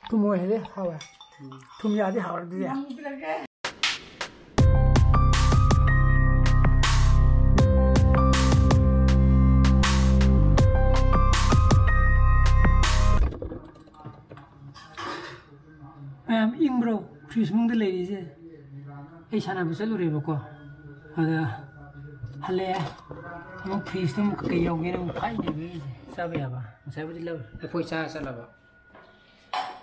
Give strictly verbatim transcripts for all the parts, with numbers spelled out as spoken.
ꯊꯨꯝ ꯑꯣꯏꯍꯜꯂꯦ, ꯍꯥꯎꯋꯦ꯫ ꯊꯨꯝ ꯌꯥꯗꯤ ꯍꯥꯎꯔꯗꯤ꯫ ꯃꯌꯥꯝ ꯏꯪꯕ꯭ꯔꯣ? ꯐ꯭ꯔꯤꯖ ꯃꯅꯨꯡꯗ ꯂꯩꯔꯤꯁꯦ꯫ ꯑꯩ ꯁꯥꯟꯅꯕ ꯆꯠꯂꯨꯔꯦꯕꯀꯣ, ꯑꯗ ꯍꯜꯂꯛꯑꯦ꯫ ꯑꯃꯨꯛ ꯐ꯭ꯔꯤꯖꯇ ꯑꯃꯨꯛ ꯀꯩ ꯌꯥꯎꯒꯦꯅ ꯑꯃꯨꯛ ꯐꯥꯛꯏꯅꯦꯕ ꯑꯩꯁꯦ꯫ ꯆꯥꯕ ꯌꯥꯕ꯫ ꯉꯁꯥꯏꯕꯨꯗꯤ ꯂꯧꯔꯦ꯫ ꯂꯐꯣꯏ ꯆꯥꯔ ꯆꯠꯂꯕ꯫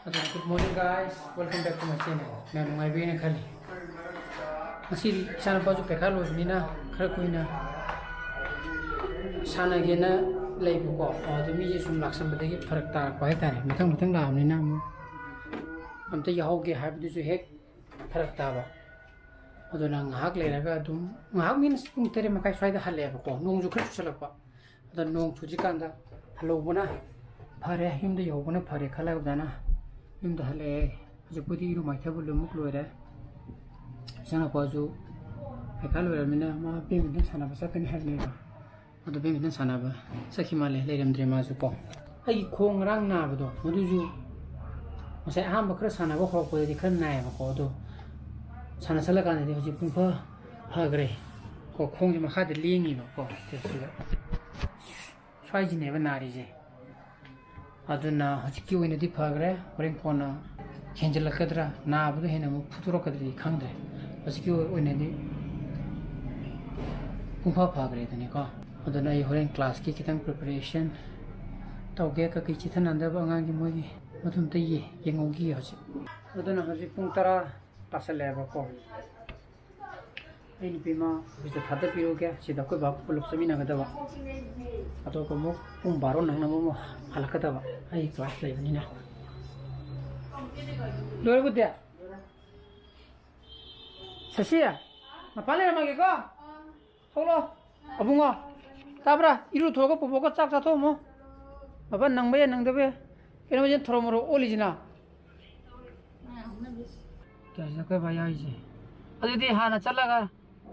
ꯑꯗꯨꯅ, good morning guys, welcome back to my channel. ꯃꯌꯥꯝ ꯅꯨꯡꯉꯥꯏꯕꯤꯔꯦꯅ ꯈꯜꯂꯤ꯫ ꯉꯁꯤꯗꯤ ꯏꯆꯥꯅꯨꯄꯥꯁꯨ ꯄꯩꯈꯥ ꯂꯣꯏꯕꯅꯤꯅ ꯈꯔ ꯀꯨꯏꯅ ꯁꯥꯟꯅꯒꯦꯅ ꯂꯩꯕꯀꯣ꯫ ꯑꯗꯨ ꯃꯤꯁꯦ ꯁꯨꯝ ꯂꯥꯛꯁꯟꯕꯗꯒꯤ ꯐꯔꯛ ꯇꯥꯔꯛꯄ ꯍꯥꯏꯇꯥꯔꯦ꯫ ꯃꯊꯪ ꯃꯊꯪ ꯂꯥꯛꯑꯕꯅꯤꯅ ꯑꯃꯨꯛ ꯑꯝꯇ ꯌꯥꯎꯍꯧꯒꯦ ꯍꯥꯏꯕꯗꯨꯁꯨ ꯍꯦꯛ ꯐꯔꯛ ꯇꯥꯕ꯫ ꯑꯗꯨꯅ ꯉꯥꯏꯍꯥꯛ ꯂꯩꯔꯒ ꯑꯗꯨꯝ, ꯉꯥꯏꯍꯥꯛ means ꯄꯨꯡ ꯇꯔꯦꯠ ꯃꯈꯥꯏ ꯁ꯭ꯋꯥꯏꯗ ꯍꯜꯂꯛꯑꯦꯕꯀꯣ꯫ ꯅꯣꯡꯁꯨ ꯈꯔ ꯆꯨꯁꯜꯂꯛꯄ꯫ ꯑꯗ ꯅꯣꯡ ꯆꯨꯗ꯭ꯔꯤꯀꯥꯟꯗ ꯍꯜꯍꯧꯕꯅ ꯐꯔꯦ, ꯌꯨꯝꯗ ꯌꯧꯕꯅ ꯐꯔꯦ ꯈꯜꯂꯒ ꯑꯗꯨꯃꯥꯏꯅ ꯌꯨꯝꯗ ꯍꯜꯂꯛꯑꯦ꯫ ꯍꯧꯖꯤꯛꯄꯨꯗꯤ ꯏꯔꯨ ꯃꯥꯏꯊꯕ ꯂꯣꯏꯅꯃꯛ ꯂꯣꯏꯔꯦ꯫ ꯏꯆꯥꯅꯨꯄꯥꯁꯨ ꯄꯩꯈꯥ ꯂꯣꯏꯔꯕꯅꯤꯅ ꯃꯥ badminton ꯁꯥꯟꯅꯕ ꯆꯠꯀꯅꯤ ꯍꯥꯏꯕꯅꯦꯕ꯫ ꯑꯗꯣ badminton ꯁꯥꯟꯅꯕ ꯆꯠꯈꯤ ꯃꯥꯜꯂꯦ, ꯂꯩꯔꯝꯗ꯭ꯔꯦ ꯃꯥꯁꯨ ꯀꯣ꯫ ꯑꯩꯒꯤ ꯈꯣꯡ ꯉꯔꯥꯡ ꯅꯥꯕꯗꯣ, ꯃꯗꯨꯁꯨ ꯉꯁꯥꯏ ꯑꯍꯥꯟꯕ ꯈꯔ ꯁꯥꯟꯅꯕ ꯍꯧꯔꯛꯄꯗꯗꯤ ꯈꯔ ꯅꯥꯏꯌꯦꯕꯀꯣ, ꯑꯗꯣ ꯁꯥꯟꯅꯁꯜꯂꯀꯥꯟꯗꯗꯤ ꯍꯧꯖꯤꯛ ꯄꯨꯡꯐ ꯐꯈ꯭ꯔꯦ ꯀꯣ꯫ ꯈꯣꯡꯁꯦ ꯃꯈꯥꯗ ꯂꯦꯡꯉꯤꯕꯀꯣ, ꯁꯤꯗ ꯁ꯭ꯋꯥꯏꯁꯤꯅꯦꯕ ꯅꯥꯔꯤꯁꯦ꯫ ꯑꯗꯨꯅ ꯍꯧꯖꯤꯛꯀꯤ ꯑꯣꯏꯅꯗꯤ ꯐꯈ꯭ꯔꯦ꯫ ꯍꯣꯔꯦꯟ ꯀꯣꯟꯅ ꯍꯦꯟꯖꯜꯂꯛꯀꯗ꯭ꯔꯥ, ꯅꯥꯕꯗꯣ ꯍꯦꯟꯅ ꯑꯃꯨꯛ ꯐꯨꯗꯣꯔꯛꯀꯗ꯭ꯔꯗꯤ ꯈꯪꯗ꯭ꯔꯦ꯫ ꯍꯧꯖꯤꯛꯀꯤ ꯑꯣꯏꯅꯗꯤ ꯄꯨꯡꯐ ꯐꯈ꯭ꯔꯦ ꯑꯗꯨꯅꯤꯀꯣ꯫ ꯑꯗꯨꯅ ꯑꯩ ꯍꯣꯔꯦꯟ class ꯀꯤ ꯈꯤꯇꯪ preparation ꯇꯧꯒꯦ꯫ ꯀꯩꯀꯩ ꯆꯤꯊꯅꯗꯕ ꯑꯉꯥꯡꯒꯤ ꯃꯣꯏꯒꯤ ꯃꯗꯨ ꯑꯝꯇ ꯌꯦ-, ꯌꯦꯡꯍꯧꯈꯤꯒꯦ ꯍꯧꯖꯤꯛ꯫ ꯑꯗꯨꯅ ꯍꯧꯖꯤꯛ ꯄꯨꯡ ꯇꯔꯥ ꯇꯥꯁꯜꯂꯛꯑꯦꯕꯀꯣ꯫ ꯑꯩ ꯅꯨꯄꯤ ꯑꯃ office ꯇ ꯊꯥꯗꯕꯤꯔꯨꯒꯦ꯫ ꯁꯤꯗ ꯑꯩꯈꯣꯏ ꯕꯥ ꯄꯨꯂꯞ ꯆꯠꯃꯤꯟꯅꯒꯗꯕ꯫ ꯑꯗꯨꯒ ꯑꯃꯨꯛ ꯄꯨꯡ ꯕꯥꯔꯣ ꯅꯪꯅꯕ ꯑꯃꯨꯛ ꯍꯜꯂꯛꯀꯗꯕ, ꯑꯩ class ꯂꯩꯕꯅꯤꯅ꯫ ꯂꯣꯏꯔꯕꯣ ꯗꯦ? ꯁꯁꯤ, ꯃꯄꯥꯟ ꯂꯩꯔꯝꯃꯒꯦꯀꯣ꯫ ꯊꯣꯛꯂꯛꯑꯣ꯫ ꯑꯕꯨꯡꯉꯣ, ꯇꯥꯕ꯭ꯔꯥ? ꯏꯔꯨ ꯊꯣꯛꯑꯒ ꯄꯨꯕꯣꯛꯀ ꯆꯥꯛ ꯆꯥꯊꯣꯛꯑꯝꯃꯣ꯫ ꯃꯄꯥꯟ ꯅꯪꯕ ꯌꯥꯏ, ꯅꯪꯗꯕ ꯌꯥꯏ꯫ ꯀꯩꯅꯣ ꯍꯧꯖꯤꯛ ꯊꯣꯔꯣ ꯃꯣꯔꯣ ꯑꯣꯜꯂꯤꯁꯤꯅ? ꯀꯩ ꯍꯥꯏꯁꯤꯅ ꯑꯩꯈꯣꯏ ꯕꯥ ꯌꯥꯎꯔꯤꯁꯦ? ꯑꯗꯨꯗꯤ ꯍꯥꯟꯅ ꯆꯠꯂꯒ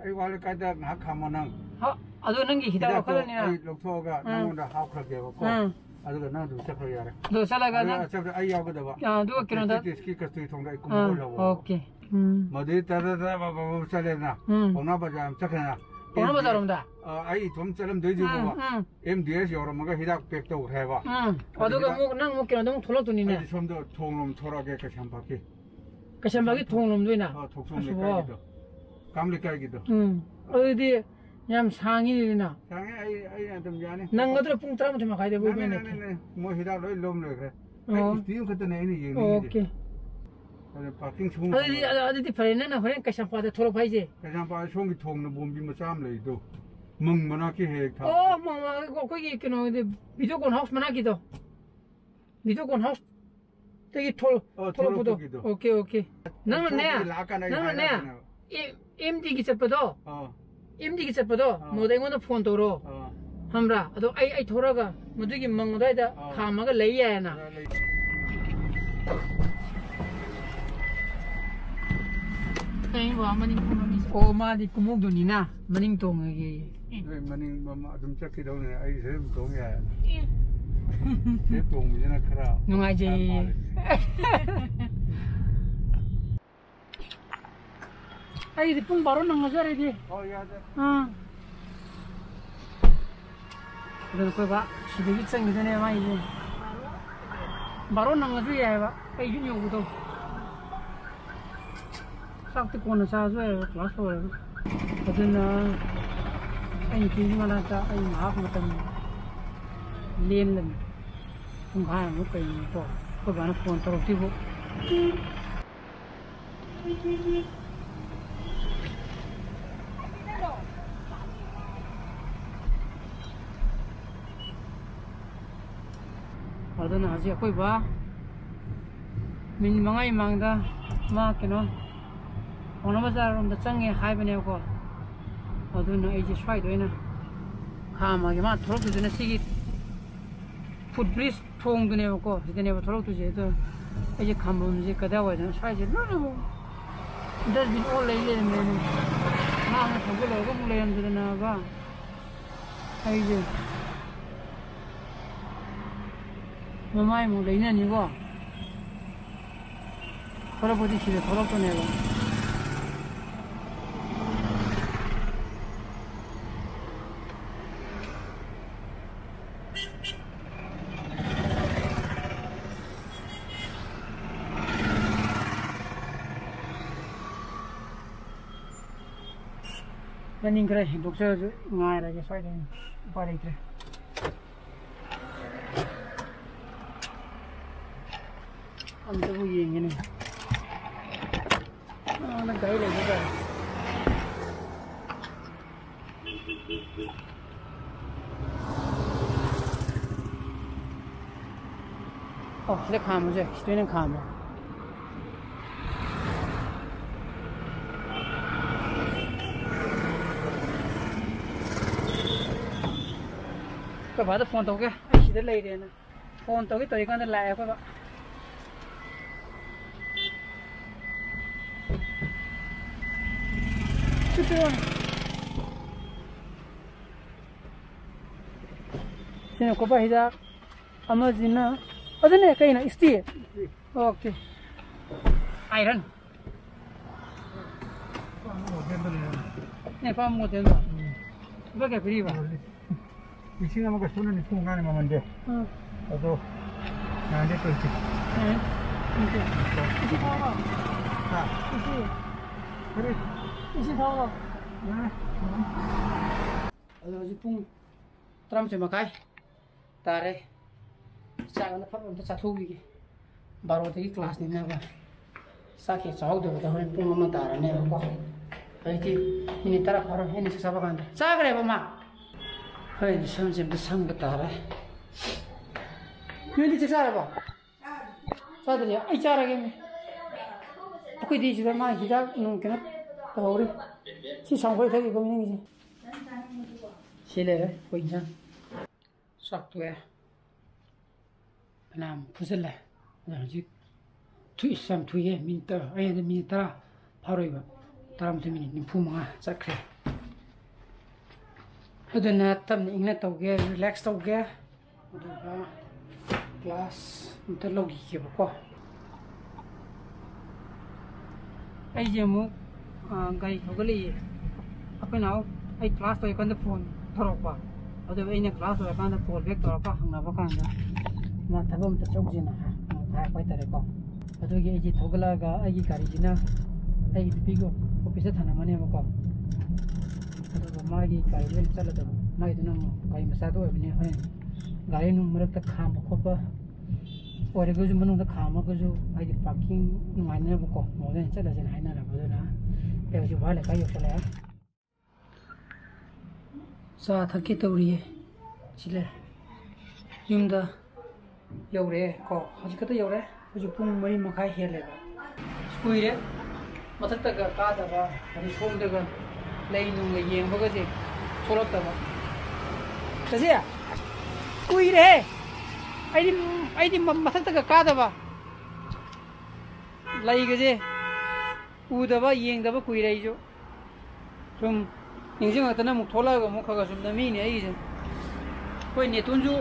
ꯑꯩ ꯋꯥꯠꯂꯤ ꯀꯥꯏꯗ ꯉꯥꯏꯍꯥꯛ ꯈꯥꯝꯃꯣ ꯅꯪ꯫ ꯍ-, ꯑꯗꯨ ꯅꯪꯒꯤ ꯍꯤꯗꯥꯛ ꯍꯤꯗꯥꯛꯇꯣ ꯂꯧꯈꯠꯂꯅꯤꯅ꯫ ꯑꯩ ꯂꯧꯊꯣꯛꯑꯒ ꯎꯝ꯫ ꯅꯪꯉꯣꯟꯗ ꯍꯥꯞꯈ꯭ꯔꯒꯦꯕꯀꯣ꯫ ꯎꯝ꯫ ꯑꯗꯨꯒ ꯅꯪ ꯑꯗꯨꯝ ꯆꯠꯈ꯭ꯔꯣ ꯌꯥꯔꯦ꯫ ꯑꯗꯣ ꯆꯠꯂꯒ ꯑꯗꯨꯒ ꯅꯪ ꯆꯠꯄꯗ ꯑꯩ ꯌꯥꯎꯒꯗꯕ꯫ ꯑꯥ, ꯑꯗꯨꯒ ꯀꯩꯅꯣꯗ ꯇꯦꯁꯀꯤ ꯀꯁꯇꯨꯔꯤ ꯊꯣꯡꯗ ꯑꯩ ꯑꯥ, ꯀꯨꯝꯃꯒ ꯂꯧꯑꯣ꯫ ꯑꯣꯀꯦ꯫ ꯎꯝ꯫ ꯃꯗꯨꯗꯩ ꯇꯔ ꯇꯔ ꯕ ꯕ ꯕ ꯆꯠꯂꯦꯗꯅ꯫ ꯎꯝ꯫ ꯄꯥꯎꯅꯥ ꯕꯖꯥꯔ ꯑꯃ ꯆꯠꯈ꯭ꯔꯦꯅ꯫ ꯄꯥꯎꯅꯥ ꯕꯖꯥꯔ ꯔꯣꯝꯗ? ꯑꯥ, ꯑꯩ ꯏꯇꯣꯝ ꯆꯠꯂꯝꯗꯣꯏꯗꯨꯕꯣꯕ꯫ ꯎꯝ, ꯎꯝ꯫ ꯑꯦꯝ ꯗꯤ ꯑꯦꯁ ꯌꯧꯔꯝꯃꯒ ꯍꯤꯗꯥꯛ ꯄꯦꯛ ꯇꯧꯈ꯭ꯔꯦꯕ꯫ ꯎꯝ꯫ ꯑꯗꯨꯒ ꯑꯗꯨ ꯍꯤꯗꯥꯛ ꯑꯃꯨꯛ ꯅꯪ ꯑꯃꯨꯛ ꯀꯩꯅꯣꯗ ꯑꯃꯨꯛ ꯊꯣꯛꯂꯛꯇꯣꯏꯅꯤꯅꯦ꯫ ꯑꯩꯗꯤ ꯁꯣꯝꯗ ꯊꯣꯡꯂꯣꯝ ꯊꯣꯔꯛꯑꯒꯦ ꯀꯩꯁꯥꯝꯄꯥꯠꯀꯤ꯫ ꯀꯩꯁꯥꯝꯄꯥꯠꯀꯤ ꯊꯣꯡꯂꯣꯝꯗ ꯑꯣꯏꯅ? ꯑꯥ, ꯊꯣꯛꯆꯣꯝ ꯑꯁ, ꯂꯩꯀꯥꯏꯒꯤꯗꯣ꯫ ꯀꯥꯝ ꯂꯩꯀꯥꯏꯒꯤꯗꯣ꯫ ꯎꯝ꯫ ꯑꯗꯨꯗꯤ ꯌꯥꯝ ꯁꯥꯡꯉꯤꯅꯦ꯫ ꯁꯥꯡꯉꯦ, ꯑꯩ, ꯑꯩ ꯑꯗꯨꯝ ꯌꯥꯅꯤ꯫ ꯅꯪꯒꯗ꯭ꯔꯣ ꯄꯨꯡ ꯇꯔꯥꯃꯥꯊꯣꯏ ꯃꯈꯥꯏꯗ ꯅꯪ, ꯅꯪ, ꯅꯪ, ꯅꯪ, ꯃꯣꯏ ꯍꯤꯗꯥꯛ ꯂꯣꯏ ꯂꯣꯝ ꯂꯣꯏꯈ꯭ꯔꯦ꯫ ꯑꯩ ꯑꯣ꯫ ꯏꯁꯇꯤꯜ ꯈꯛꯇꯅꯦ ꯑꯩꯅ ꯌꯦꯡꯅꯤꯡꯉꯤꯁꯦ꯫ ꯑꯣꯀꯦ꯫ ꯑꯗꯨ ꯄꯥꯔꯀꯤꯡ ꯁꯨꯝ ꯑꯗꯨꯗꯤ, ꯑꯗꯨ, ꯑꯗꯨꯗꯤ ꯐꯔꯦ, ꯅꯪꯅ ꯍꯣꯔꯦꯟ ꯀꯩꯁꯥꯝꯄꯥꯠꯇ ꯊꯣꯛꯂꯛꯄ ꯍꯥꯏꯁꯦ? ꯀꯩꯁꯥꯝꯄꯥꯠ ꯁꯣꯝꯒꯤ ꯊꯣꯡꯅ ꯕꯣꯝꯕꯤ ꯃꯆꯥ ꯑꯃ ꯂꯩꯗꯣ, ꯃꯪ ꯃꯅꯥꯛꯀꯤ ꯍꯦꯛ ꯍꯦꯛ ꯊꯥꯕꯗꯣ꯫ ꯑꯣ, ꯃꯪ ꯃꯅꯥꯛꯀꯤ, ꯑꯩꯈꯣꯏꯒꯤ ꯀꯩꯅꯣꯗꯤ, ꯚꯤꯗꯤꯑꯣ ꯀꯣꯟ ꯍꯥꯎꯁ ꯃꯅꯥꯛꯀꯤꯗꯣ? ꯚꯤꯗꯤꯑꯣ ꯀꯣꯟ ꯍꯥꯎꯁ? ꯇꯒꯤ ꯊꯣꯛ-, ꯑꯣ, ꯊꯣꯛꯂꯛꯄꯗꯣ꯫ ꯊꯣꯛꯂꯛꯄꯒꯤꯗꯣ꯫ Okay, okay. ꯅꯪꯅꯅꯦ, ꯊꯣꯛꯄꯒꯤ ꯂꯥꯛꯑꯀꯥꯟꯗ ꯑꯩ ꯅꯪꯅꯅꯦ, ꯍꯥꯏꯔꯛꯀꯦꯅꯦꯕ꯫ ꯑꯦ-, ꯑꯦꯝ ꯗꯤꯒꯤ ꯆꯠꯄꯗꯣ, ꯑꯥ꯫ ꯑꯦꯝ ꯗꯤꯒꯤ ꯆꯠꯄꯗꯣ, ꯑꯥ꯫ ꯃꯗꯨꯗ ꯑꯩꯉꯣꯟꯗ ꯐꯣꯟ ꯇꯧꯔꯣ꯫ ꯑꯥ꯫ ꯈꯪꯕ꯭ꯔꯥ? ꯑꯗꯣ ꯑꯩ, ꯑꯩ ꯊꯣꯛꯂꯛꯑꯒ ꯃꯗꯨꯒꯤ ꯃꯪ ꯑꯗꯨꯋꯥꯏꯗ ꯑꯥ꯫ ꯈꯥꯝꯃꯒ ꯂꯩ ꯌꯥꯏꯌꯦꯅ꯫ ꯑꯥ, ꯂꯩ꯫ ꯀꯩꯅꯣ ꯕꯕꯥ ꯃꯅꯤꯡ ꯐꯝꯃꯝꯃꯤꯁꯦ? ꯑꯣ, ꯃꯥꯗꯤ ꯀꯨꯝꯍꯧꯗꯣꯏꯅꯤꯅ ꯃꯅꯤꯡ ꯇꯣꯡꯉꯒꯦꯌꯦ꯫ ꯅꯣꯏ ꯃꯅꯤꯡ ꯃꯃꯥꯡ ꯑꯗꯨꯝ ꯆꯠꯈꯤꯗꯧꯅꯦ, ꯑꯩ ꯁꯤꯗ ꯑꯗꯨꯝ ꯇꯣꯡ ꯌꯥꯏ꯫ ꯑꯦ꯫ ꯁꯤꯗ ꯇꯣꯡꯕꯁꯤꯅ ꯈꯔ ꯅꯨꯡꯉꯥꯏꯖꯩꯌꯦ꯫ ꯃꯥꯜꯂꯦ꯫ ꯑꯩꯗꯤ ꯄꯨꯡ ꯕꯥꯔꯣ ꯅꯪꯉꯁꯨ ꯌꯥꯔꯦꯗꯤ꯫ ꯑꯣ, ꯌꯥꯗꯦ꯫ ꯑꯥ꯫ ꯑꯗꯨꯅ ꯑꯩꯈꯣꯏ ꯕꯥ ꯁꯤꯗꯒꯤ ꯆꯪꯈꯤꯗꯣꯏꯅꯦ ꯃꯥꯒꯤꯁꯦ꯫ ꯕꯥꯔꯣ ꯅꯪꯉꯁꯨ ꯌꯥꯏꯑꯕ ꯑꯩ ꯌꯨꯝ ꯌꯧꯕꯗꯣ꯫ ꯆꯥꯛꯇꯤ ꯀꯣꯟꯅ ꯆꯥꯔꯁꯨ ꯌꯥꯏꯑꯕ ꯀ꯭ꯂꯥꯁ ꯂꯣꯏꯔꯒ꯫ ꯑꯗꯨꯅ ꯑꯩ ꯅꯨꯄꯤꯒꯤ ꯃꯅꯥꯛꯇ ꯑꯩ ꯉꯥꯏꯍꯥꯛ ꯃꯇꯝ ꯂꯦꯟꯂꯅꯤ꯫ ꯄꯨꯡꯈꯥꯏꯃꯨꯛ ꯀꯩꯃꯨꯛꯀꯣ꯫ ꯑꯩꯈꯣꯏ ꯕꯥꯅ ꯐꯣꯟ ꯇꯧꯔꯛꯇ꯭ꯔꯤꯕꯨ꯫ ꯑꯗꯨꯅ ꯍꯧꯖꯤꯛ ꯑꯩꯈꯣꯏ ꯕꯥ ꯃꯤꯅꯤꯠ ꯃꯉꯥꯒꯤ ꯃꯃꯥꯡꯗ ꯃꯥ ꯀꯩꯅꯣ ꯄꯥꯎꯅꯥ ꯕꯖꯥꯔ ꯔꯣꯝꯗ ꯆꯪꯉꯦ ꯍꯥꯏꯕꯅꯦꯕꯀꯣ꯫ ꯑꯗꯨꯅ ꯑꯩꯁꯦ ꯁ꯭ꯋꯥꯏꯗ ꯑꯣꯏꯅ ꯈꯥꯝꯃꯒꯦ꯫ ꯃꯥ ꯊꯣꯛꯂꯛꯇꯣꯏꯁꯤꯅ ꯁꯤꯒꯤ ꯐꯨꯠ ꯕ꯭ꯔꯤꯖ ꯊꯣꯡꯗꯨꯅꯦꯕꯀꯣ, ꯁꯤꯗꯅꯦꯕ ꯊꯣꯛꯂꯛꯇꯣꯏꯁꯦ꯫ ꯑꯗꯣ ꯑꯩꯁꯦ ꯈꯥꯝꯕꯝꯁꯦ ꯀꯗꯥꯏꯋꯥꯏꯗꯅꯣ? ꯁ꯭ꯋꯥꯏꯁꯦ ꯂꯣꯏꯅꯃꯛ ꯗꯁꯕꯤꯟ ꯑꯣꯜ ꯂꯩ ꯂꯩꯔꯝꯃꯦꯅꯦ꯫ ꯃꯥꯡꯅ ꯊꯧꯖꯤꯜꯂꯒ ꯑꯃꯨꯛ ꯂꯩꯔꯝꯗꯗꯅꯕ ꯑꯩꯁꯦ ꯃꯃꯥꯏꯃꯨꯛ ꯂꯩꯅꯅꯤꯀꯣ꯫ ꯊꯣꯛꯂꯛꯄꯗꯤ ꯁꯤꯗ ꯊꯣꯛꯂꯛꯄꯅꯦꯕ꯫ ꯃꯅꯤꯡ ꯈꯔ ꯍꯦꯟꯗꯣꯛꯆꯔꯁꯨ ꯉꯥꯏꯔꯒꯦ ꯁ꯭ꯋꯥꯏꯗ ꯑꯣꯏꯅ꯫ ꯎꯄꯥꯏ ꯂꯩꯇ꯭ꯔꯦ꯫ ꯑꯝꯇꯕꯨ ꯌꯦꯡꯒꯦꯅꯦ꯫ ꯑꯥꯗ ꯒꯥꯔꯤ ꯂꯩꯕ ꯖꯥꯠꯂ? ꯑꯣ, ꯁꯤꯗ ꯈꯥꯝꯕꯁꯦ, ꯁꯤꯗ ꯑꯣꯏꯅ ꯈꯥꯝꯃꯦ꯫ ꯑꯩꯈꯣꯏ ꯕꯥꯗ ꯐꯣꯟ ꯇꯧꯒꯦ, ꯑꯩ ꯁꯤꯗ ꯂꯩꯔꯦꯅ꯫ ꯐꯣꯟ ꯇꯧꯒꯦ ꯇꯧꯔꯤꯀꯥꯟꯗ ꯂꯥꯛꯑꯦ ꯑꯩꯈꯣꯏ ꯕꯥ꯫ ꯁꯤꯅ ꯀꯣꯄꯥ ꯍꯤꯗꯥꯛ, ꯑꯃꯁꯤꯅ, ꯑꯗꯨꯅꯦ ꯀꯩꯅꯣ, ꯏꯁꯇꯤ? ꯑꯣꯀꯦ꯫ ꯑꯥꯏꯔꯟ꯫ ꯅꯣꯏ ꯑꯄꯥꯝꯕ ꯃꯣꯗꯦꯜꯗꯣ꯫ ꯎꯝ꯫ ꯂꯨꯄꯥ ꯀꯌꯥ ꯄꯤꯔꯤꯕ? ꯂꯤꯁꯤꯡ ꯑꯃꯒ ꯁꯨꯞꯅ ꯅꯤꯐꯨ ꯃꯉꯥꯅꯤ ꯃꯃꯜꯗꯤ꯫ ꯎꯝ꯫ ꯑꯗꯣ ꯅꯥꯏꯟ ꯍꯟꯗ꯭ꯔꯦꯠ ꯇ꯭ꯋꯦꯟꯇꯤ꯫ ꯎꯝ꯫ ꯏꯁꯤ ꯊꯛꯑꯣꯔꯣ? ꯍꯥ? ꯏꯁꯤ꯫ ꯀꯔꯤ? ꯏꯁꯤ ꯊꯛꯑꯣꯔꯣ? ꯌꯥꯔꯦ꯫ ꯑꯗꯣ ꯍꯧꯖꯤꯛ ꯄꯨꯡ ꯇꯔꯥꯃꯥꯊꯣꯏ ꯃꯈꯥꯏ ꯇꯥꯔꯦ꯫ ꯆꯥꯛ ꯑꯝꯇ ꯐꯠ ꯑꯝꯇ ꯆꯥꯊꯣꯛꯈꯤꯒꯦ꯫ ꯕꯥꯔꯣꯗꯒꯤ ꯀ꯭ꯂꯥꯁꯅꯤꯅꯕ꯫ ꯆꯥꯛ ꯍꯦꯛ ꯆꯥꯍꯧꯗꯕꯗ ꯍꯣꯔꯦꯟ ꯄꯨꯡ ꯑꯃ ꯇꯥꯔꯅꯦꯕꯀꯣ꯫ ꯍꯧꯖꯤꯛꯇꯤ ꯃꯤꯅꯤꯠ ꯇꯔꯥ ꯐꯥꯔꯣꯏ ꯑꯩꯅ ꯆꯥꯛ ꯆꯥꯕ ꯀꯥꯟꯗ꯫ ꯆꯥꯈ꯭ꯔꯦꯕ ꯃꯥ꯫ ꯍꯣꯔꯦꯟꯗꯤ ꯁꯝꯁꯦ ꯑꯝꯇ ꯁꯪꯕ ꯇꯥꯔꯦ꯫ ꯅꯣꯏꯗꯤ ꯆꯥꯛ ꯆꯥꯔꯕꯣ? ꯆꯥꯗ꯭ꯔꯤ? ꯑꯩ ꯆꯥꯔꯒꯦ ꯃꯤ꯫ ꯑꯩꯈꯣꯏꯗꯤ ꯁꯤꯗ ꯃꯥ ꯍꯤꯗꯥꯛ ꯅꯨꯡ ꯀꯩꯅꯣ ꯇꯧꯍꯧꯔꯤ꯫ ꯁꯤ ꯁꯪꯒꯣꯏ ꯊꯛꯏꯀꯣ ꯃꯤꯅꯤꯡꯁꯦ꯫ ꯁꯤ ꯂꯩꯔꯦ ꯑꯩꯈꯣꯏ ꯏꯟꯁꯥꯡ꯫ ꯆꯥꯛ ꯇꯣꯛꯑꯦ꯫ ꯐꯅꯌꯥꯝ ꯐꯨꯖꯜꯂꯦ꯫ ꯑꯗꯣ ꯍꯧꯖꯤꯛ ꯊꯨꯏ, ꯌꯥꯝ ꯊꯨꯏꯌꯦ꯫ ꯃꯤꯅꯤꯠ ꯇꯔꯥ, ꯑꯩ ꯍꯥꯏꯗꯤ ꯃꯤꯅꯤꯠ ꯇꯔꯥ ꯐꯥꯔꯣꯏꯕ꯫ ꯇꯔꯥꯃꯥꯊꯣꯏ ꯃꯤꯅꯤꯠ ꯅꯤꯐꯨ ꯃꯉꯥ ꯆꯠꯈ꯭ꯔꯦ꯫ ꯑꯗꯨꯅ ꯇꯞꯅ ꯏꯪꯅ ꯇꯧꯒꯦ, ꯔꯤꯂꯦꯛꯁ ꯇꯧꯒꯦ꯫ ꯑꯗꯨꯒ ꯀ꯭ꯂꯥꯁ ꯑꯝꯇ ꯂꯧꯈꯤꯒꯦꯕꯀꯣ꯫ ꯑꯩꯁꯦ ꯑꯃꯨꯛ, ꯑ, ꯒꯥꯔꯤ ꯊꯧꯒꯠꯂꯛꯏꯌꯦ꯫ ꯑꯩꯈꯣꯏ ꯅꯥꯎ ꯑꯩ ꯀ꯭ꯂꯥꯁ ꯇꯧꯔꯤꯀꯥꯟꯗ ꯐꯣꯟ ꯇꯧꯔꯛꯄ꯫ ꯑꯗꯨꯒ ꯑꯩꯅ ꯀ꯭ꯂꯥꯁ ꯂꯣꯏꯔꯀꯥꯟꯗ ꯀꯣꯜ ꯕꯦꯛ ꯇꯧꯔꯒ ꯍꯪꯅꯕ ꯀꯥꯟꯗ ꯃꯥ ꯊꯕꯛ ꯑꯝꯇ ꯆꯧꯁꯦꯅ ꯍꯥꯏ-, ꯑꯃꯨꯛ ꯍꯥꯏꯔꯛꯄ ꯍꯥꯏꯇꯥꯔꯦꯀꯣ꯫ ꯑꯗꯨꯒꯤ ꯑꯩꯁꯦ ꯊꯧꯒꯠꯂꯛꯑꯒ ꯑꯩꯒꯤ ꯒꯥꯔꯤꯁꯤꯅ ꯑꯩꯒꯤ ꯅꯨꯄꯤꯒꯤ ꯑꯣꯐꯤꯁꯇ ꯊꯅꯝꯃꯅꯦꯕꯀꯣ꯫ ꯑꯗꯨꯒ ꯃꯥꯒꯤ ꯒꯥꯔꯤꯗ ꯑꯣꯏꯅ ꯆꯠꯂꯗꯕ꯫ ꯃꯥꯒꯤꯗꯨꯅ ꯑꯃꯨꯛ ꯒꯥꯔꯤ ꯃꯆꯥꯗ ꯑꯣꯏꯕꯅꯤꯅ ꯍꯣꯔꯦꯟ ꯒꯥꯔꯤ ꯅꯨꯡ ꯃꯔꯛꯇ ꯈꯥꯝꯕ ꯈꯣꯠꯄ ꯑꯣꯏꯔꯒꯁꯨ, ꯃꯅꯨꯡꯗ ꯈꯥꯝꯃꯒꯁꯨ ꯍꯥꯏꯗꯤ ꯄꯥꯔꯀꯤꯡ ꯅꯨꯡꯉꯥꯏꯅꯕꯀꯣ, ꯃꯉꯣꯟꯗ ꯑꯣꯏꯅ ꯆꯠꯂꯁꯦꯅ ꯍꯥꯏꯅꯔꯕ꯫ ꯑꯗꯨꯅ ꯑꯩ ꯍꯧꯖꯤꯛ ꯋꯥꯍꯜ ꯂꯩꯀꯥꯏ ꯌꯧꯁꯜꯂꯛꯑꯦ꯫ ꯆꯥ ꯊꯛꯀꯦ ꯇꯧꯔꯤꯌꯦ꯫ ꯁꯤ ꯂꯩꯔꯦ꯫ ꯌꯨꯝꯗ ꯌꯧꯔꯦ ꯀꯣ, ꯍꯧꯖꯤꯛ ꯈꯛꯇ ꯌꯧꯔꯦ꯫ ꯍꯧꯖꯤꯛ ꯄꯨꯡ ꯃꯔꯤ ꯃꯈꯥꯏ ꯍꯦꯜꯂꯦꯕ꯫ ꯀꯨꯏꯔꯦ ꯃꯊꯛꯇꯒ ꯀꯥꯗꯕ, ꯑꯗꯩ ꯁꯣꯝꯗꯒ ꯂꯩ ꯅꯨꯡꯒ ꯌꯦꯡꯕꯒꯁꯦ ꯊꯣꯛꯂꯛꯇꯕ꯫ ꯆꯠꯁꯦ꯫ ꯀꯨꯏꯔꯦꯍꯦ꯫ ꯑꯩꯗꯤ, ꯑꯩꯗꯤ ꯃ-, ꯃꯊꯛꯇꯒ ꯀꯥꯗꯕ꯫ ꯂꯩꯒꯁꯦ ꯎꯗꯕ, ꯌꯦꯡꯗꯕ ꯀꯨꯏꯔꯦ ꯑꯩꯁꯨ꯫ ꯁꯨꯝ ꯅꯤꯡꯁꯤꯡꯉꯛꯇꯅ ꯑꯃꯨꯛ ꯊꯣꯛꯂꯛꯑꯒ ꯑꯃꯨꯛ ꯈꯔ ꯈꯔ ꯁꯨꯝ ꯅꯝꯃꯤꯅꯦ ꯑꯩꯒꯤꯁꯦ꯫ ꯑꯩꯈꯣꯏ ꯅꯦꯇꯣꯟꯁꯨ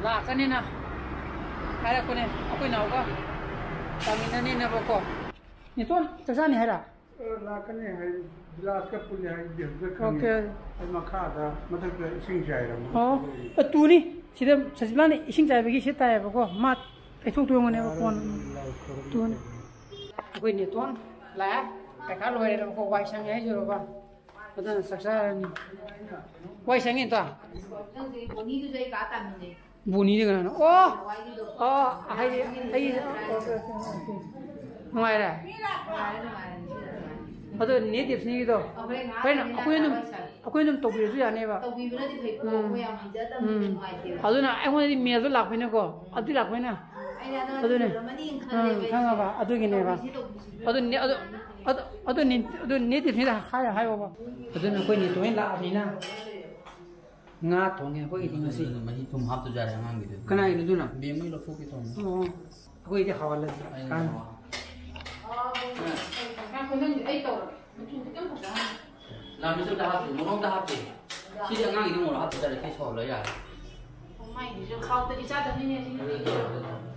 ꯂꯥꯛꯀꯅꯦꯅ ꯍꯥꯏꯔꯛꯄꯅꯦ, ꯑꯩꯈꯣꯏ ꯅꯥꯎꯒ ꯇꯥꯃꯤꯟꯅꯅꯦꯅꯕꯀꯣ꯫ ꯅꯦꯇꯣꯟ ꯆꯥꯛ ꯆꯥꯅꯤ ꯍꯥꯏꯔ? ꯑ, ꯂꯥꯛꯀꯅꯤ ꯍꯥꯏ, ꯒꯤꯂꯥꯁꯀ ꯄꯨꯜꯂꯦ ꯍꯥꯏ, ꯕꯦꯜꯗ ꯈꯪꯉꯦ꯫ ꯑꯣꯀꯦ꯫ ꯑꯩ ꯃꯈꯥꯗ, ꯃꯊꯛꯇ ꯏꯁꯤꯡ ꯆꯥꯏꯔꯝꯃꯣ꯫ ꯑꯣ, ꯑ, ꯇꯨꯅꯤ꯫ ꯁꯤꯗ ꯁꯆꯤꯕꯥꯅ ꯏꯁꯤꯡ ꯆꯥꯏꯕꯒꯤ ꯁꯤ ꯇꯥꯏꯌꯦꯕꯀꯣ꯫ ꯃꯥ ꯂꯩꯊꯣꯛꯇꯣꯏ ꯑꯣꯏꯔꯝꯒꯅꯦꯕ ꯐꯣꯟ꯫ ꯇꯨꯅꯤ꯫ ꯑꯩꯈꯣꯏ ꯅꯦꯇꯣꯟ ꯂꯥꯛꯑꯦ꯫ ꯄꯩꯈꯥ ꯂꯣꯏꯔꯦꯕꯀꯣ, ꯋꯥꯏ ꯁꯪꯉꯦ ꯍꯥꯏꯖꯨꯔꯕ꯫ ꯑꯗꯨꯅ ꯆꯥꯛ ꯆꯥꯔꯅꯤ꯫ ꯋꯥꯏ ꯁꯪꯉꯦ ꯇꯣ꯫ ꯅꯪꯗꯤ ꯕꯣꯅꯤꯗꯨꯁꯨ ꯑꯩ ꯀꯥ ꯇꯥꯃꯤꯟꯅꯩ꯫ ꯕꯣꯅꯤꯗꯤ ꯀꯅꯥꯅꯣ? ꯑꯣ! ꯑꯣ, ꯍꯥꯏꯗꯤ, ꯑꯩ, ꯑꯣꯀꯦ, ꯑꯣꯀꯦ, ꯑꯣꯀꯦ꯫ ꯅꯨꯡꯉꯥꯏꯔꯦ? ꯅꯨꯡꯉꯥꯏꯔꯦ, ꯅꯨꯡꯉꯥꯏꯔꯦ, ꯉꯁꯤꯗꯤ ꯅꯨꯡꯉꯥꯏꯔꯦ꯫ ꯑꯗꯣ ꯅꯦ ꯗꯦꯞꯁꯤꯅꯤꯒꯤꯗꯣ ꯑꯗꯣ ꯍꯣꯔꯦꯟ ꯉꯥꯏꯍꯥꯛ ꯍꯣꯔꯦꯟ ꯂꯩꯔꯝꯃꯤꯅ ꯑꯩꯈꯣꯏ ꯑꯗꯨꯝ, ꯇꯧꯔꯁꯤ꯫ ꯑꯩꯈꯣꯏ ꯑꯗꯨꯝ ꯇꯧꯕꯤꯔꯁꯨ ꯌꯥꯅꯦꯕ꯫ ꯇꯧꯕꯤꯕꯅꯗꯤ ꯐꯩꯀꯣ, ꯎꯝ꯫ ꯑꯩꯈꯣꯏ ꯌꯥꯝ ꯍꯩꯖꯗꯕꯅꯤꯅ ꯎꯝ꯫ ꯅꯨꯡꯉꯥꯏꯇꯦꯕ꯫ ꯑꯗꯨꯅ ꯑꯩꯉꯣꯟꯗꯗꯤ ꯃꯦꯜꯗꯣ ꯂꯥꯛꯄꯅꯤꯅꯀꯣ, ꯑꯗꯨꯗꯤ ꯂꯥꯛꯄꯅꯤꯅ꯫ ꯑꯩꯅ ꯑꯗꯨ ꯑꯗꯨꯅꯦ꯫ ꯂꯣꯏꯔꯝꯃꯅꯤꯅ ꯎꯝ, ꯈꯜꯂꯦꯕ ꯑꯩꯁꯦ꯫ ꯈꯪꯉꯕ? ꯑꯗꯨꯒꯤꯅꯦꯕ꯫ ꯇꯧꯕꯤꯁꯤ, ꯇꯧꯕꯤꯁꯤ꯫ ꯑꯗꯨ ꯅꯦ-, ꯑꯗꯨ, ꯑꯗꯨ, ꯑꯗꯨ ꯅꯦ-, ꯑꯗꯨ ꯅꯦ ꯗꯦꯞꯁꯤꯅꯤꯗ ꯍꯥꯏ-, ꯍꯥꯏꯌꯣꯕ꯫ ꯑꯗꯨꯅ ꯑꯩꯈꯣꯏ ꯅꯦꯇꯣ ꯍꯣꯏ ꯂꯥꯛꯑꯕꯅꯤꯅ ꯉꯥ ꯊꯣꯡꯉꯦ ꯑꯩꯈꯣꯏꯒꯤꯗꯤ ꯉꯁꯤ꯫ ꯑꯗꯨꯅ ꯃꯍꯤ ꯊꯨꯝ ꯍꯥꯞꯇꯖꯥꯔꯦ ꯑꯉꯥꯡꯒꯤꯗꯨꯗꯤ꯫ ꯀꯅꯥꯒꯤꯅꯣ ꯑꯗꯨꯅ? ꯕꯦꯝꯃꯩ ꯂꯧꯊꯣꯛꯀꯦ ꯇꯧꯅꯤ꯫ ꯑꯣ, ꯑꯩꯈꯣꯏꯗꯤ ꯍꯥꯎꯍꯜꯂꯁꯤ꯫ ꯑꯩꯅ ꯀꯥꯟꯅ꯫ ꯍꯥꯎꯍꯜꯂꯦ꯫ ꯉꯥꯏꯈꯣ, ꯅꯪꯒꯤ ꯑꯩ ꯇꯧꯔꯒꯦ꯫ ꯃꯆꯨ ꯈꯤꯇꯪ ꯐꯖꯍꯟꯒꯦ꯫ ꯂꯥꯃꯤꯁꯨ ꯑꯝꯇ ꯍꯥꯞꯄꯨ, ꯃꯣꯔꯣꯛ ꯑꯝꯇ ꯍꯥꯞꯄꯨ꯫ ꯁꯤꯗꯤ ꯑꯉꯥꯡꯒꯤꯗꯤ ꯃꯣꯔꯣꯛ ꯍꯥꯞꯇ ꯌꯥꯔꯦ, ꯁꯤ ꯁꯧꯍꯜꯂ ꯌꯥꯔꯦ꯫ ꯃꯥꯏꯗꯨꯁꯨ ꯈꯥꯎꯗꯗꯤ ꯆꯥꯗꯕꯅꯤꯅꯦ, ꯁꯤꯗꯤ꯫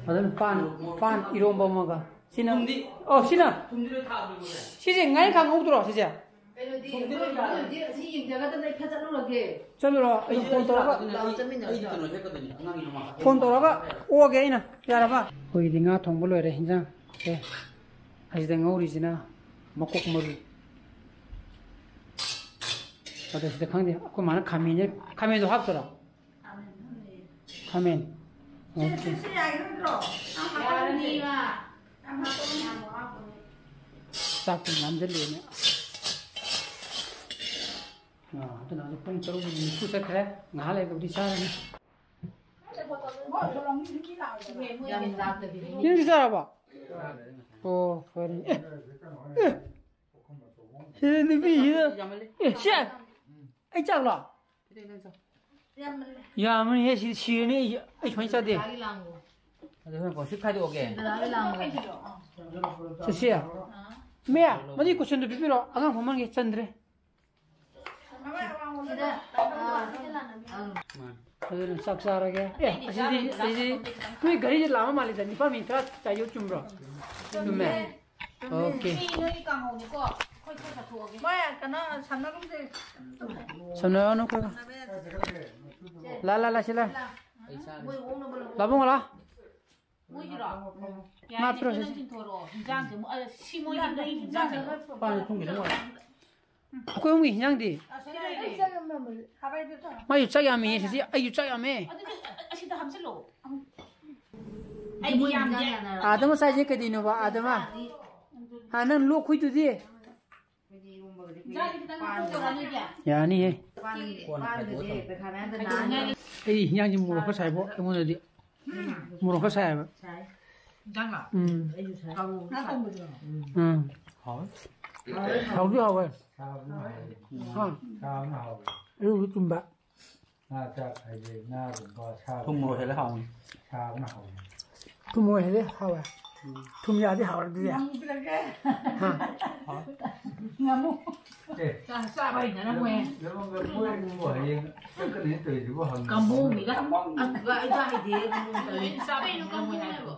ꯑꯗꯨꯅ ꯄꯥꯟ, ꯄꯥꯟ ꯏꯔꯣꯝꯕ ꯑꯃꯒ꯫ ꯁꯤꯅ, ꯊꯨꯝꯗꯤ? ꯑꯣ, ꯁꯤꯅ? ꯊꯨꯝꯗꯤ ꯂꯣꯏ ꯊꯥꯛꯑꯕꯅꯦ, ꯃꯣꯏꯁꯦ꯫ ꯁꯤꯁꯦ ꯉꯥꯔꯤꯡꯈꯥ ꯉꯧꯗ꯭ꯔꯣ, ꯁꯤꯁꯦ? ꯀꯩꯅꯣꯗꯤ, ꯊꯨꯝꯗꯤ ꯂꯣꯏ ꯊꯥꯛꯑꯕꯅꯦ꯫ ꯑꯗꯨ ꯑꯣꯏꯔꯗꯤ ꯑꯁꯤ ꯌꯦꯡꯖꯒꯗꯕꯅꯦ, ꯑꯩ ꯐꯠ ꯆꯠꯂꯨꯔꯒꯦ꯫ ꯆꯠꯂꯨꯔꯣ, ꯑꯩ ꯑꯗꯨ ꯐꯣꯟ ꯇꯧꯔꯒ꯫ ꯑꯩ, ꯑꯩ ꯀꯩꯅꯣ ꯍꯦꯛꯀꯗꯣꯏꯅꯤ, ꯑꯉꯥꯡꯒꯤ ꯃꯃꯥ꯫ ꯐꯣꯟ ꯇꯧꯔꯒ ꯑꯣꯛꯑꯒꯦ ꯑꯩꯅ, ꯌꯥꯔꯕ? ꯑꯩꯈꯣꯏꯒꯤꯗꯤ ꯉꯥ ꯊꯣꯡꯕ ꯂꯣꯏꯔꯦ, ꯍꯤꯟꯖꯥꯡ꯫ ꯑꯦ, ꯑꯁꯤꯗ ꯉꯧꯔꯤꯁꯤꯅ ꯃꯀꯣꯛ ꯃꯔꯨ꯫ ꯑꯗꯣ ꯁꯤꯗ ꯈꯪꯗꯦ, ꯑꯩꯈꯣꯏ ꯃꯥꯅ ꯈꯥꯃꯦꯟꯁꯦ, ꯈꯥꯃꯦꯟꯗꯣ ꯍꯥꯞꯇꯣꯏꯔꯣ? ꯈꯥꯃꯦꯟ꯫ ꯁꯤ, ꯑꯣꯀꯦ꯫ ꯁꯤ, ꯁꯤ ꯌꯥꯏ ꯅꯠꯇ꯭ꯔꯣ? ꯌꯥꯝ ꯍꯥꯞꯄꯛꯀꯅꯨ꯫ ꯌꯥꯔꯅꯤꯕ꯫ ꯌꯥꯝ ꯍꯥꯞꯄꯛꯀꯅꯨ꯫ ꯆꯥꯛꯇꯤ ꯂꯥꯝꯖꯜꯂꯛꯑꯦꯅꯦ꯫ ꯑꯥ, ꯑꯗꯨꯅ ꯍꯧꯖꯤꯛ ꯄꯨꯡ ꯇꯔꯨꯛ ꯃꯤꯅꯤꯠ ꯅꯤꯐꯨ ꯆꯠꯈ꯭ꯔꯦ꯫ ꯉꯥꯏꯍꯥꯛ ꯂꯩꯔꯒꯕꯨꯗꯤ ꯆꯥꯔꯅꯤ꯫ ꯌꯥꯝ ꯂꯥꯛꯇꯕꯤꯅꯤ꯫ ꯅꯪꯗꯤ ꯆꯥꯔꯕꯣ? ꯑꯣ, ꯐꯔꯦ꯫ ꯑꯦ, ꯑꯦ꯫ ꯁꯤꯗ ꯅꯨꯄꯤꯁꯤꯗ꯫ ꯌꯥꯝꯃꯜꯂꯦ꯫ ꯑꯦ, ꯁꯦ꯫ ꯑꯩ ꯆꯥꯛꯂꯣ? ꯈꯤꯇꯪ, ꯈꯤꯇꯪ ꯆꯥꯎ꯫ ꯌꯥꯝꯃꯅꯤꯍꯦ, ꯁꯤꯗꯤ ꯁꯤꯔꯅꯤ ꯑꯩ, ꯑꯩ ꯁꯨꯃꯥꯏꯅ ꯆꯥꯗꯦ꯫ ꯗꯗꯥꯒꯤ ꯂꯥꯡꯉꯣ꯫ ꯑꯗꯨ ꯍꯣꯔꯦꯟ ꯀꯣꯟ ꯁꯤ ꯈꯥꯏꯗꯣꯛꯑꯒꯦ꯫ ꯗꯗꯥꯒꯤ ꯂꯥꯡꯉꯣ꯫ ꯆꯠꯁꯤ꯫ ꯃꯦ, ꯃꯗꯨꯒꯤ ꯀꯨꯁꯟꯗꯨ ꯄꯤꯕꯤꯔꯣ, ꯑꯉꯥꯡ ꯐꯝꯍꯟꯒꯦ, ꯆꯟꯗ꯭ꯔꯦ꯫ ꯁꯤꯗ, ꯑꯥ, ꯑꯪ꯫ ꯑꯗꯨꯅ ꯆꯥꯛ ꯆꯥꯔꯒꯦ꯫ ꯑꯦ, ꯑꯁꯤꯗꯤ, ꯑꯁꯤꯗꯤ ꯅꯣꯏ ꯒꯥꯔꯤꯁꯦ ꯂꯥꯛꯑ ꯃꯥꯜꯂꯤꯗ, ꯅꯤꯄꯥ ꯃꯤꯅꯤꯠ ꯇꯔꯥ ꯆꯥꯏꯌꯣ, ꯆꯨꯝꯕ꯭ꯔꯣ? ꯆꯨꯝꯃꯦ꯫ ꯑꯣꯀꯦ꯫ ꯁꯤ ꯅꯣꯏꯒꯤ ꯀꯥꯡꯍꯧꯅꯤꯀꯣ꯫ ꯑꯩꯈꯣꯏ ꯈꯔ ꯆꯥꯊꯣꯛꯑꯒꯦ꯫ ꯃꯣꯏ ꯀꯩꯅꯣ ꯁꯝꯅꯕꯝꯁꯦ꯫ ꯁꯝꯅꯔꯅꯨ ꯑꯩꯈꯣꯏꯒ꯫ ꯂꯥ, ꯂꯥ, ꯂꯥ, ꯁꯤ ꯂꯥ꯫ ꯃꯣꯏ ꯑꯣꯛꯅꯕ ꯂꯧꯍꯧ-, ꯂꯥꯕꯨꯡ ꯂꯥ꯫ ꯃꯣꯏꯒꯤꯔꯣ? ꯎꯝ꯫ ꯉꯥ ꯌꯥꯏꯅꯦ, ꯄꯤꯔꯛꯑꯣ, ꯅꯪ ꯁꯤꯁꯦ꯫ ꯆꯤꯡꯊꯣꯔꯛꯑꯣ꯫ ꯍꯤꯟꯖꯥꯡꯁꯦ ꯑꯃꯨꯛ, ꯑ, ꯁꯤ ꯃꯣꯏꯒꯤ ꯅꯣꯏ ꯍꯤꯟꯖꯥꯡꯁꯦ ꯑꯃꯨꯛ ꯄꯥꯟ ꯊꯣꯡꯒꯦ ꯇꯧꯕ꯫ ꯑꯩꯈꯣꯏ ꯑꯍꯨꯝꯒꯤ ꯍꯤꯟꯖꯥꯡꯗꯤ? ꯑꯁ, ꯁꯤ ꯂꯩꯔꯦ꯫ ꯃꯥꯏꯁꯨ ꯆꯥꯛ ꯌꯥꯝꯃꯤꯌꯦ, ꯁꯤꯁꯦ꯫ ꯑꯩꯁꯨ ꯆꯥꯛ ꯌꯥꯝꯃꯦ꯫ ꯑꯗꯨꯗꯤ ꯑꯁꯤꯗ ꯍꯥꯞꯆꯤꯜꯂꯣ꯫ ꯑꯩꯗꯤ ꯌꯥꯝꯗꯦ꯫ ꯑꯥꯗ ꯃꯆꯥꯁꯦ ꯀꯩꯗꯧꯅꯣꯕ, ꯑꯥꯗ ꯃꯥ? ꯑꯥ, ꯅꯪ ꯂꯣꯛ ꯈꯨꯏꯗꯨꯗꯤ? ꯏꯟꯖꯥꯡꯁꯦ ꯈꯤꯇꯪ ꯍꯥꯞꯆꯤꯜꯂꯣ, ꯅꯣꯏꯒꯤ꯫ ꯌꯥꯅꯤꯍꯦ꯫ ꯄꯥꯟꯒꯗꯤ ꯄꯩꯈꯥ ꯃꯌꯥꯗ ꯅꯥꯅꯤ꯫ ꯑꯩ ꯍꯤꯟꯖꯥꯡꯁꯦ ꯃꯣꯔꯣꯛ ꯈꯔ ꯁꯥꯏꯕꯣ, ꯑꯩꯉꯣꯟꯗꯗꯤ꯫ ꯃꯣꯔꯣꯛ ꯈꯔ ꯁꯥꯏꯕ꯫ ꯁꯥꯏ꯫ ꯏꯟꯖꯥꯡꯂꯣ? ꯎꯝ꯫ ꯑꯩꯁꯨ ꯁꯥꯏ꯫ ꯉꯥ ꯊꯣꯡꯕꯗꯨꯔꯣ? ꯎꯝ꯫ ꯍꯥꯎꯋꯦ꯫ ꯍꯥꯎꯗꯤ ꯍꯥꯎꯋꯦ꯫ ꯁꯥꯕꯅ ꯍꯥꯎꯋꯦ꯫ ꯍꯥ? ꯁꯥꯕꯅ ꯍꯥꯎꯋꯦ꯫ ꯑꯗꯨꯕꯨꯗꯤ ꯆꯨꯝꯕ꯫ ꯉꯥ ꯆꯥꯛ ꯍꯥꯏꯗꯤ ꯉꯥꯒꯨꯝꯕ ꯁꯥꯒꯨꯝꯕ ꯊꯨꯝ ꯃꯣꯔꯣꯛ ꯍꯦꯜꯂꯦ ꯍꯥꯎꯅꯤ꯫ ꯁꯥꯕꯅ ꯍꯥꯎꯋꯦ꯫ ꯊꯨꯝ ꯃꯣꯔꯣꯛ ꯍꯦꯜꯂꯦ ꯍꯥꯎꯋꯦ꯫ ꯊꯨꯝ ꯌꯥꯗꯤ ꯍꯥꯎꯔꯗꯤ꯫ ꯉꯥꯃꯨ ꯄꯤꯔꯛꯀꯦ꯫ ꯍꯥ? ꯉꯥꯃꯨ꯫ ꯑꯦ꯫ ꯆꯥ-, ꯆꯥꯕ ꯍꯩꯅꯔꯝꯃꯣꯏ꯫ ꯂꯦꯃꯟ ꯂꯐꯣꯏꯕꯨ ꯍꯌꯦꯡ ꯆꯠꯀꯅꯤ ꯇꯧꯔꯤꯁꯤꯕꯨ ꯍꯪꯉꯤ꯫ ꯀꯝꯕꯣꯡꯅꯤꯗ꯫ ꯑꯁ, ꯑꯩ ꯆꯥ ꯍꯩꯇꯦ, ꯀꯝꯕꯣꯡ ꯇꯧꯔꯤ꯫ ꯀꯩꯅꯣ ꯆꯥꯕꯩꯅꯣ ꯀꯝꯕꯣꯡ ꯍꯥꯏꯕꯣ?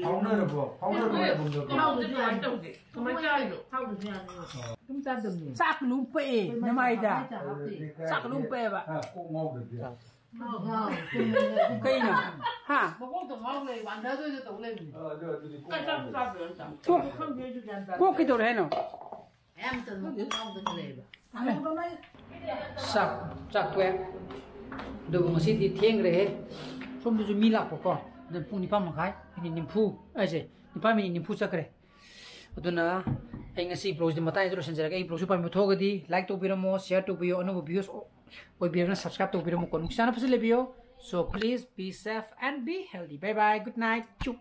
ꯐꯥꯎꯅꯔꯕꯣ? ꯐꯥꯎꯅꯔꯕꯣ? ꯊꯥꯎꯗꯨꯁꯨ ꯌꯥꯅꯤ ꯇꯧꯁꯦ꯫ ꯀꯃꯥꯏꯅ ꯆꯥꯔꯤꯅꯣ? ꯊꯥꯎꯗꯨꯁꯨ ꯌꯥꯅꯤ꯫ ꯑꯗꯨꯝ ꯆꯥꯗꯕꯅꯤ꯫ ꯆꯥꯛ ꯂꯨꯝ ꯄꯛꯑꯦ ꯅꯃꯥꯏꯗ꯫ ꯆꯥꯛ ꯂꯨꯝ ꯄꯛꯑꯦꯕ꯫ ꯍꯥ, ꯀꯣꯛ ꯉꯥꯎꯗ꯭ꯔꯗꯤ꯫ ꯀꯩꯅꯣ? ꯍꯥ? ꯃꯀꯣꯛꯇ ꯉꯥꯎ ꯂꯩ, ꯋꯥꯟꯊꯗꯣꯏꯗ ꯇꯧ ꯂꯩꯕꯅꯤ꯫ ꯑ, ꯑꯗꯨ, ꯑꯗꯨꯗꯤ ꯀꯣꯛ ꯀꯥꯏ ꯆꯥꯛ ꯉꯥꯎꯗ꯭ꯔꯗꯤ꯫ ꯆꯥꯗꯣꯏꯅꯣ? ꯆꯥꯛ ꯀꯣꯛ, ꯈꯪꯗꯦ, ꯑꯩꯁꯨ ꯒ꯭ꯌꯥꯟ ꯇꯥꯗꯦ꯫ ꯀꯣꯛ ꯀꯩꯗꯧꯔꯦ ꯍꯥꯏꯅꯣ? ꯑꯌꯥꯝꯕꯇ ꯃꯀꯣꯛ ꯉꯥꯎꯗꯅ ꯂꯩꯌꯦꯕ꯫ ꯆꯥꯛ, ꯆꯥꯛ ꯇꯣꯛꯑꯦ꯫ ꯑꯗꯨꯕꯨ ꯉꯁꯤꯗꯤ ꯊꯦꯡꯈ꯭ꯔꯦꯍꯦ꯫ ꯁꯣꯝꯗꯁꯨ ꯃꯤ ꯂꯥꯛꯄꯀꯣ꯫ ꯑꯗꯨꯅ ꯄꯨꯡ ꯅꯤꯄꯥꯟ ꯃꯈꯥꯏ, ꯃꯤꯅꯤꯠ ꯅꯤꯐꯨ, ꯑꯩꯁꯦ, ꯅꯤꯄꯥꯟ ꯃꯤꯅꯤꯠ ꯅꯤꯐꯨ ꯆꯠꯈ꯭ꯔꯦ꯫ ꯑꯗꯨꯅ ꯑꯩ ꯉꯁꯤ vlogꯁꯤꯗꯤ ꯃꯇꯥꯡꯁꯤꯗ ꯂꯣꯏꯁꯤꯟꯖꯔꯒꯦ꯫ ꯑꯩ vlogꯁꯤ ꯄꯥꯝꯕꯤꯕ ꯊꯣꯛꯑꯒꯗꯤ like ꯇꯧꯕꯤꯔꯝꯃꯣ, share ꯇꯧꯕꯤꯌꯣ, ꯑꯅꯧꯕ views ꯑꯣꯏꯕꯤꯔꯒꯅ subscribe ꯇꯧꯕꯤꯔꯝꯃꯨꯀꯣ꯫ ꯅꯨꯡꯁꯤꯆꯥꯟꯅ ꯐꯖꯅ ꯂꯩꯕꯤꯌꯣ꯫ So please be safe and be healthy. Bye bye. Good night. ꯆꯨꯞ꯫